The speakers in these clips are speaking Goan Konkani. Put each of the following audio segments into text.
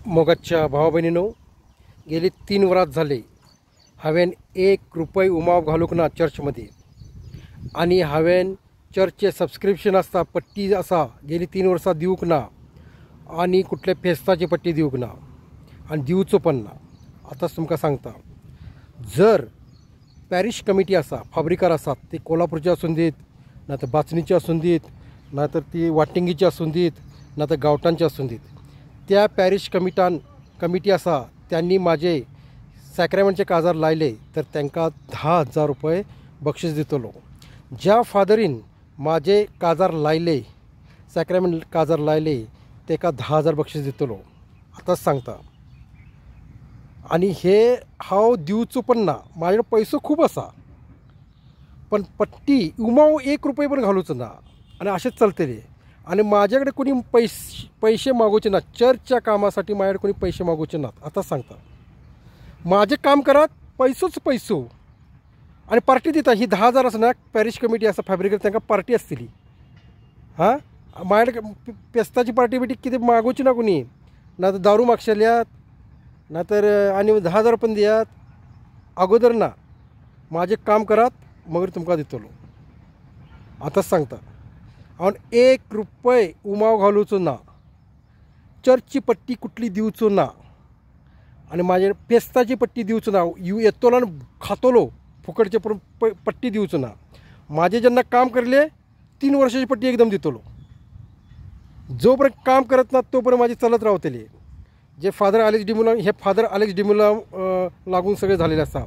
मोगाच्या भावा भयणीनो, गेली 3 वरात झाले हांवें 1 रुपये उमाव घालूंक ना चर्चमध्ये। आनी हांवें चर्चचे सबस्क्रिप्शन आसता, पट्टी आसा, गेली 3 वर्सां दिवंक ना आनी कुठले फेस्ताची पट्टी दिवंक ना आनी दिवचो पण ना। आतांच तुमकां सांगता, जर पॅरिश कमिटी आसा, फाब्रिकार आसात, ती कोल्हापूरची आसूं दीत, ना तर बाचणीची आसूं दीत, ना तर ती वाटिंगीची आसूं दीत, ना तर गांवटांची आसूं दीत, त्या पॅरिश कमिटी आसा त्यांनी माझे सॅक्रामेंटचे काजार लायले तर तांकां 10,000 रुपये बक्षीस दितलो। ज्या फादरीन माझे काजार लायले, सॅक्रामेंट काजार लायले, ताका 10,000 बक्षीस दितलो, आतांच सांगता। आनी हे हांव दिवचो पण ना, म्हाजे कडेन पयसो खूब आसा, पण पट्टी उमाव 1 रुपये पण घालूचो ना आनी अशेंच चलतलें। आनी म्हाजे कडेन कोणी पैसे मागोवचे ना, चर्चच्या कामासाठी म्हाजे कडेन कोणी पैसे मागोवचे नात, आतांच सांगता। म्हाजें काम करात, पैसोच पैसो। आनी पार्टी दिता, ही 10,000 आसना, पॅरिश कमिटी आसा फॅब्रिकर, तांकां पार्टी आसतली। हां, म्हाजे कडेन पेस्ताची पार्टी बिटी कितें मागोवची ना कोणी, ना तर दारू मागशेल्यात, ना तर आनी 10,000 पण दियात, अगोदर ना। म्हाजें काम करात, मगीर तुमकां दितलो, आतांच सांगता। हांव 1 रुपये उमाव घालूचो ना, चर्चची पट्टी कुठली दिवचो ना, आनी म्हाजे फेस्ताची पट्टी दिवचो ना। येतलो आनी खातलो फुकटचे, पूण पट्टी दिवचो ना। म्हाजें जेन्ना काम करले 3 वर्साची पट्टी एकदम दितलो। जो पर्यंत काम करत ना तो पर्यंत म्हाजी चलत रावतली। जे फादर अलेक्स डिमुला, हे फादर अलेक्स डिमुला लागून सगळे झालेले आसा,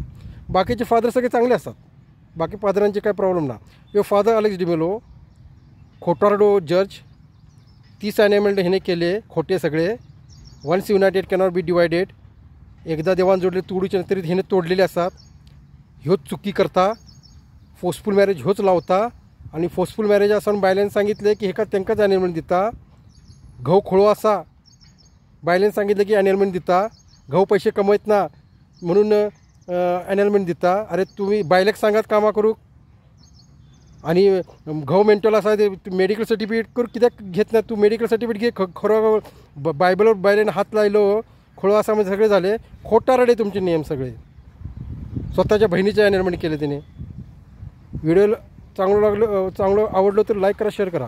बाकीचे फादर सगळे चांगले आसात, बाकी फादरांचे काय प्रॉब्लेम ना। ह्यो फादर अलेक्स डिमुलो खोटारडो जज, 30 एनेमेंट हेणे केले खोटे सगळे। Once united cannot be divided, एकदा देवान जोडले तोडूचे तरी हेणे तोडलेले आसात। ह्योच चुकी करता, फोर्सफूल मॅरेज ह्योच लावता, आनी फोर्सफूल मॅरेज आसा म्हणून बायलेन सांगितलें की हेका तांकांच एनेलमेंट दिता। घोव खोळो आसा, बायलेन सांगितलें की एनेलमेंट दिता, घोव पैसे कमयत ना म्हणून एनेलमेंट दिता। अरे तुमी बायलेक सांगात कामां करूंक, आनी घोव मेंटल आसा ते मेडिकल सर्टिफिकेट करूं कित्याक घेत ना तूं? मेडिकल सर्टिफिकेट घे, खरो बायबलार बायलेन हात लायलो, खोळो आसा म्हणजे सगळे झाले। खोटारडे तुमचे नियम सगळे, स्वतःच्या बहिणीचे एनेलमेंट केले तिने। व्हिडिओ चांगलो लागलो, चांगलो आवडलो तर लाईक करा, शेअर करा।